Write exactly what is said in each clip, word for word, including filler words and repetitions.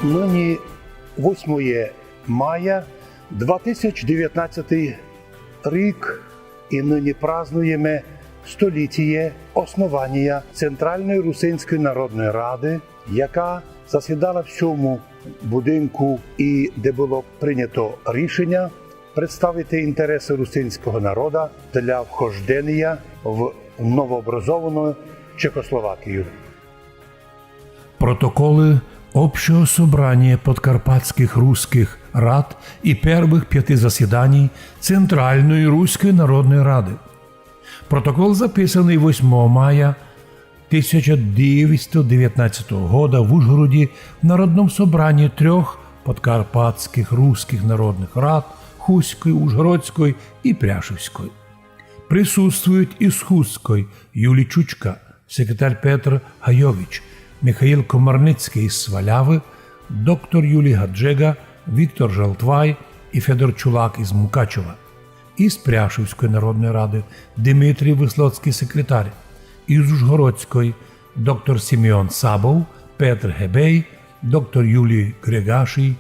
Нині восьмоє мая, два тисячі девятнадцятый рік, і нині празнуєме столітіє основанія Централної Русинської народної рады, яка засідала в сьому будинку і де было прийнято рішеня представити інтересы русинського народа для вхожденія в новообразовану Чехословакію. Протоколы Общего собрания подкарпатских русских рад и первых пяти заседаний Центральной Руськой народной рады. Протокол записаный восьмого мая тисяча девятьсот девятнадцатого года в Ужгороде в Народном собрании трёх подкарпатских русских народных рад: Хустской, Ужгородской и Пряшевской. Присутствують из Хустской Юлій Чучка, секретарь Петр Гайович, Михаїл Комарницькый из Свалявы, доктор Юлій Гаджеґа, Віктор Жалтвай и Федор Чулак из Мукачева. Из Пряшевської народної рады Димитрій Выслоцькый, секретарь, из Ужгородської доктор Симеон Сабов, Петр Гебей, доктор Юлій Ґреґашій,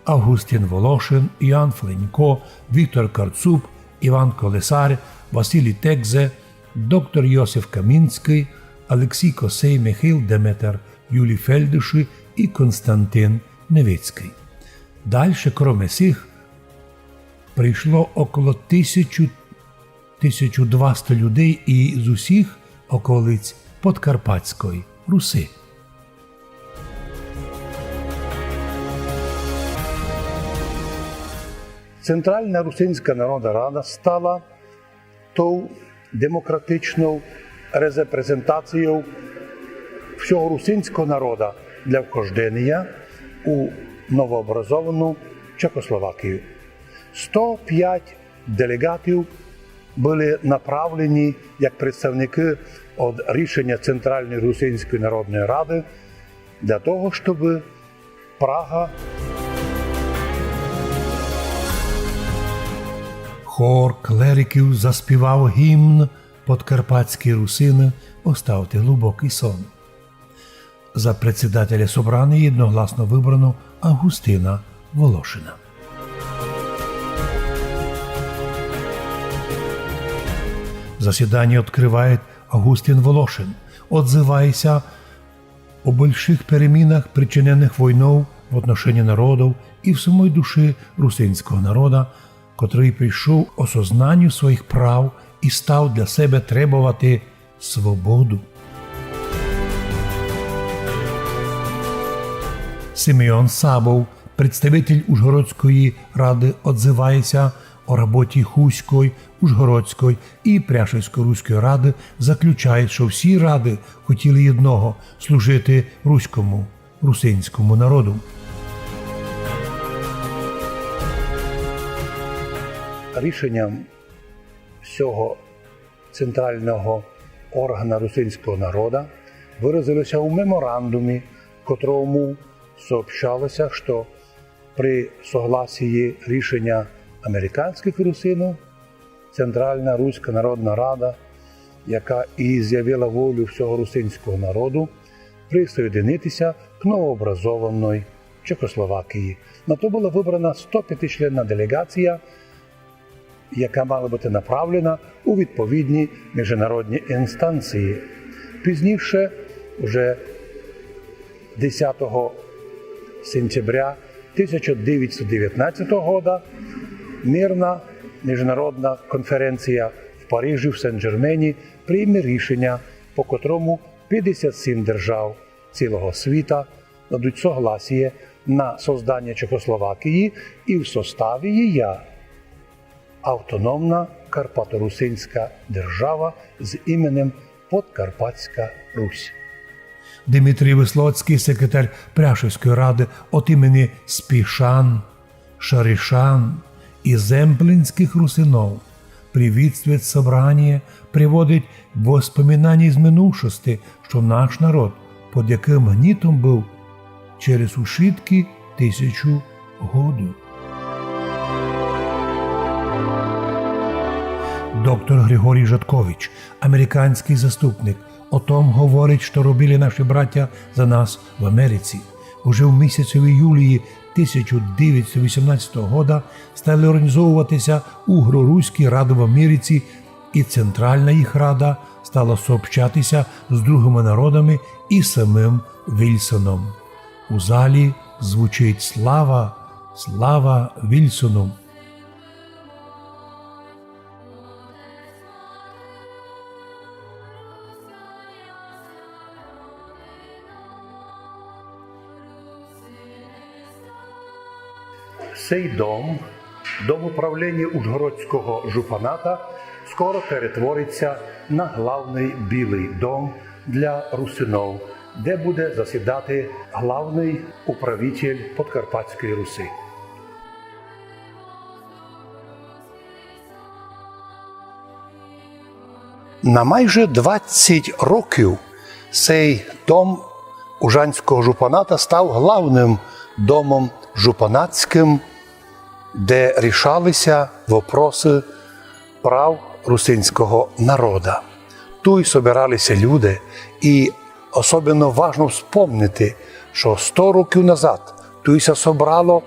Августин Волошин, Іоанн Фленько, Віктор Карцуб, Іван Колесар, Василій Текзе, доктор Йосиф Камінськый, Алексій Косей, Михаїл Деметер, Юлій Фельдыші и Константин Невицькый. Дальше, кроме сих, прийшло около тисячу, тисячу дваста людей и з усіх околиць Подкарпатської Руси. Централна Русинська народна рада стала тов демократичнов репрезентаційов всього русинського народа для вхожденія у новообразовану Чехословакію. Сто пять делеґатів были направлені як представникы од рішеня Централної Русинської народної рады для того, щобы Прага. Хор клериків заспівав гімн Подкарпатські русины, оставте глубокый сон. За предсідателя собрания єдногласно выбрано Августина Волошина. Засідання открыває Августин Волошин, одзыває ся о большых перемінах, причиненых войнов в отношении народов и в самой души русинського народа, котрый прийшов осознанию своїх прав и став для себе требовати свободу. Симеон Сабов, представитель Ужгородської рады, одзыває ся о роботі Хустської, Ужгородської и Пряшевської Руської рады, заключає, што всі рады хотіли єдного — служити руському, русинському народу. Рішеням сього централного органа русинського народа выразило ся у меморандумі, в котрому сообщало ся, што при согласії рішеня американськых русинов Централна Руська народна рада, яка и з'явила волю всього русинського народу присоєдинити ся к новообразованой Чехословакії. На то была выбрана сто пятичленна делеґація, яка мала быти направлена у відповідні міжнародні інстанції. Пізніше, уже десятого сентября тисяча девятсот девятнадцятого года, мирна міжнародна конференція в Парижі, в Сен-Джермені, прийме рішеня, по котрому пятдесят сім держав цілого світа дадуть согласіє на созданя Чехословакії, и в составі її автономна карпаторусинська держава з іменем Подкарпатська Русь. Димитрій Выслоцькый, секретарь Пряшевської рады, от имени Спішан, Шарішан и земплинськых русинов, привітствує собраніє, приводить воспоминанія з минувшости, што наш народ под якым гнітом быв через ушыткі тисячу годів. Доктор Григорій Жаткович, американськый заступник, о том говорить, што робили наші братя за нас в Америці. Уже в місяцеви юлії тисяча девятсот вісімнадцятого года стали організовувати ся угро-руські рады в Америці, і Централна їх рада стала сообщати ся з другыми народами і самым Вільсоном. У залі звучить: «Слава, слава Вільсону!» Сей дом, дом управління Ужгородського жупаната, скоро перетворить ся на главный Білый дом для русинов, де буде засідати главный управитель Подкарпатської Руси. На майже двадцять років сей дом Ужанського жупаната став главным домом жупанатськым, де рішали ся вопросы прав русинського народа. Туй собирали ся люди, і особенно важно вспомнити, што сто років назад туй ся собрало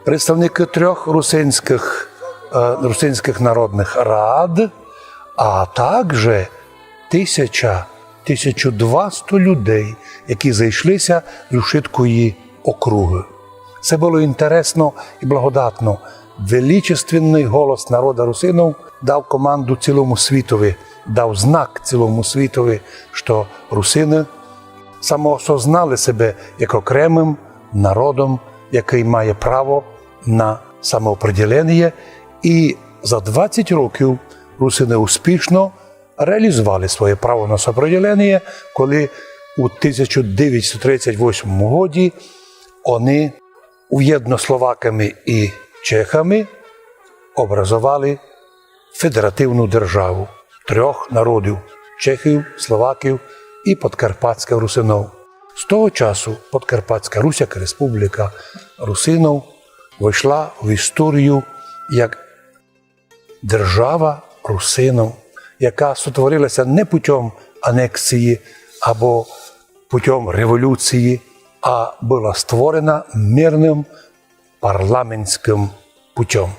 представникы трьох русинськых, е, русинськых народных рад, а также тисяча, тисячу двасто людей, які зайшли ся з ушыткої округы. Се было інтересно і благодатно. Величественный голос народа русинов дав команду цілому світови, дав знак цілому світови, што русины самоосознали себе як окремым народом, якый має право на самоопределеніє, і за двадцять років русины успішно реалізовали своє право на самоопределеніє, коли у тисяча девятсот тридцять восьмому годі они уєдно з словаками і чехами образовали федеративну державу трьох народів: чехів, словаків і подкарпатськых русинов. З того часу Подкарпатська Русь як республіка русинов войшла в історію як держава русинов, яка сотворила ся не путём анексії або путём революції, а была створена мирным парламентськым путём.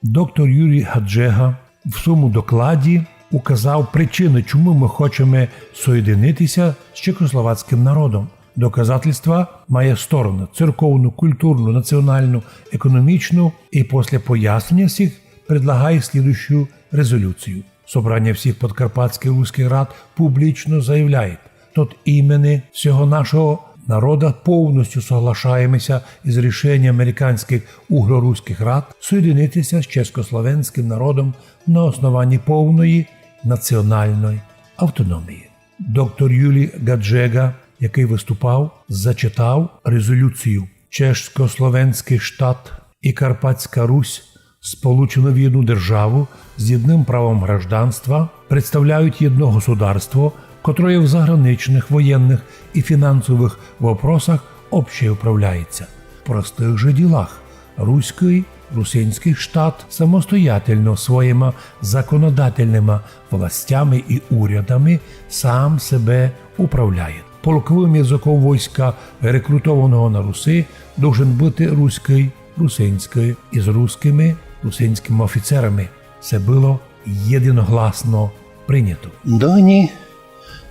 Доктор Юрій Гаджега в своєму докладі указав причины, чому мы хочеме соєдинити ся з чехословацькым народом. Доказательства має стороны: церковну, культурну, націоналну, економічну, і после пояснення всіх предлагає слідуючу резолюцію. Собрание всіх подкарпатськых руськых рад публічно заявляє: от імени всього нашого народа повністю соглашаєме ся із рішенням американськых угро-руськых рад соєдинити ся з чеськословенськым народом на основанні повної національної автономії. Доктор Юлій Гаджега, якый выступав, зачитав резолюцію: Чешскословенскый штат і Карпатська Русь сполучены в єдну державу з єдным правом гражданства, представляють єдно государство, котроє в заграничных, воєнных і фінансовых вопросах обще управляє ся. В простых же ділах руськый, русинськый штат самостоятельно своїма законодательныма властями і урядами сам себе управляє. Полковым языком войска, рекрутованого на Руси, должен быти руськый, русинськый, із руськыми, русинськыми офіцерами. Се было єдиногласно принято. Нині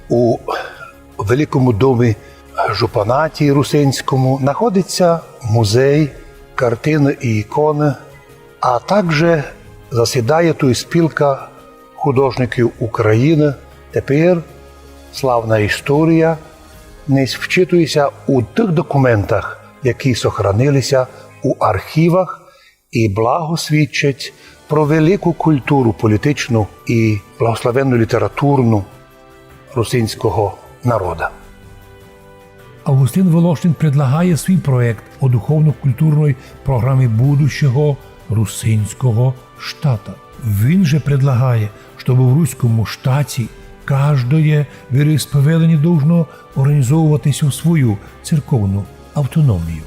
у Великому домі жупанаті русинському находить ся музей картины і іконы, а также засідає туй спілка художників Україны. Тепер славна історія несь вчитує ся у тых документах, які сохранили ся у архівах і благосвідчать про велику культуру політичну і благословенну літературну русинського народа. Августин Волошин предлагає свій проєкт о духовно-культурной програмі будущого русинського штата. Він же предлагає, щобы в руському штаті каждоє віроісповеданя должно організовувати ся в свою церковну автономію.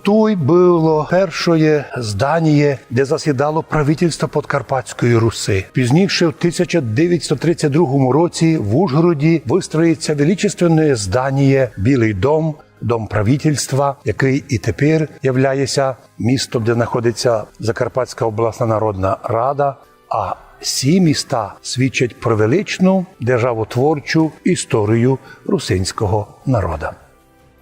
Туй было першоє зданіє, де засідало правительство Подкарпатської Руси. Пізніше, в тисяча девятьсот тридцять другому році, в Ужгороді выстроїться величественне зданіє Білый дом, Дом правительства, якый і тепер являє ся містом, де знаходить ся Закарпатська обласна народна рада, а сі міста свідчать про величну державотворчу історію русинського народа.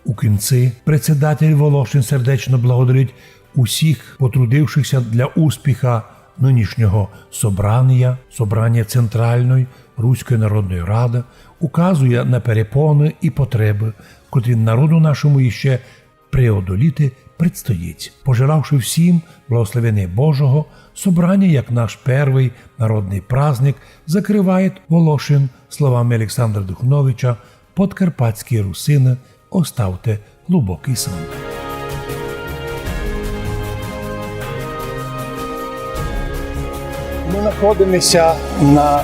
У кінці председатель Волошин сердечно благодарить усіх потрудившихся для успіха нынішнього собранія, собранія Центральної Руської Народної Рады, указує на перепоны і потребы, котрі народу нашому іще преодоліти предстоїть. Пожелавши всім благословения Божого, собраніє, як наш первый народный праздник, закрыває Волошин словами Александра Духновича: «Подкарпатські русины, оставте глубокый сан». Мы знаходимося на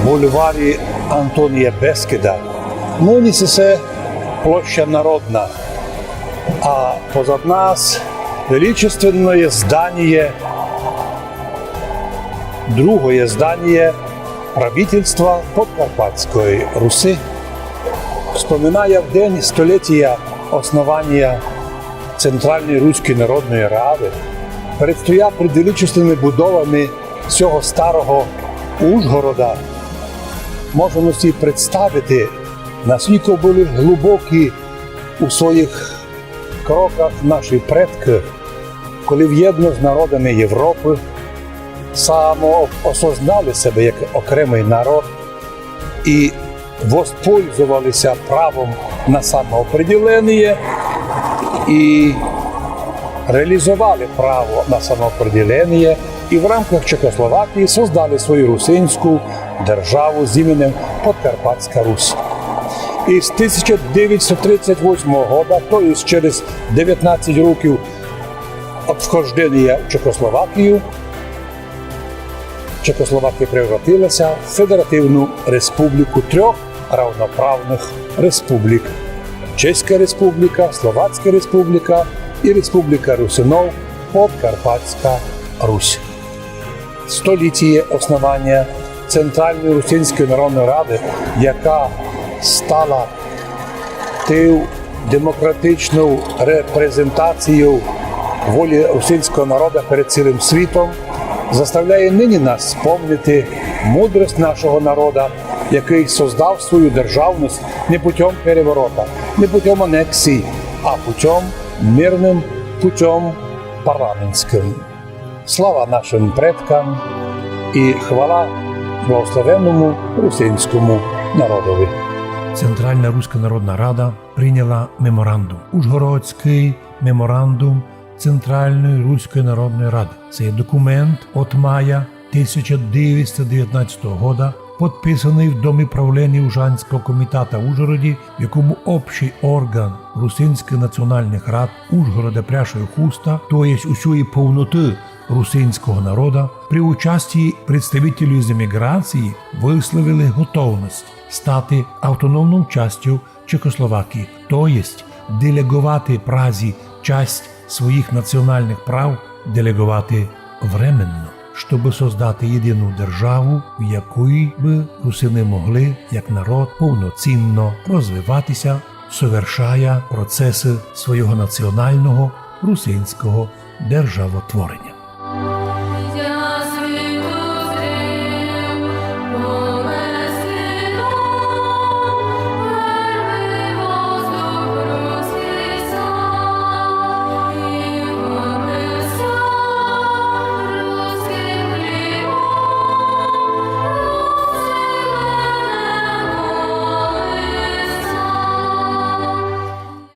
бульварі Антонія Бескіда. Нині се площа Народна, а позад нас величественне зданіє, другоє зданіє правительства Подкарпатської Руси. Вспоминає в день столетія основанія Центральної Руської Народної Рады, перед стоя пред величественными будовами сього старого Ужгорода, можеме собі представити, наскілько были глубокі у своїх кроках наші предкы, коли вєдно з народами Європы самоосознали себе як окремый народ і воспользовали ся правом на самоопределение і реалізовали право на самоопределение і в рамках Чехословакії создали свою русинську державу з іменем Подкарпатська Русь. І з тисяча девятьсот тридцять восьмого года, то єсть через девятнадцять років од вхождения в Чехословакію, Чехословакія превратила ся в федеративну республіку трьох равноправных республік: Чеська Республіка, Словацька Республіка і Республіка Русинов Подкарпатська Русь. Столітіє основанія Центральної Русинської Народної Рады, яка стала тою демократичною репрезентацією волі русинського народа перед цілым світом, заставляє нині нас спомнити мудрость нашого народа, якый создав свою державность не путём переворота, не путём анексії, а путём мирным, путём парламентськым. Слава нашым предкам і хвала благословенному русинському народови. Центральна Руська Народна Рада прийняла меморандум. Ужгородськый меморандум Центральної Руської Народної Рады. Се є документ од мая тисяча девятьсот девятнадцятого года, подписаный в Домі правления Ужанського комітата в Ужгороді, в якому общый орган русинськых національных рад Ужгорода, Пряшова і Хуста, то єсть усьої повноты русинського народа, при участії представителів з еміграції высловили готовность стати автономною частю Чехословакії, то єсть делеґовати Празі часть своїх національных прав, делеґовати временно, щобы создати єдину державу, в якій бы русины могли, як народ, повноцінно розвивати ся, совершая процесы свого національного русинського державотвореня.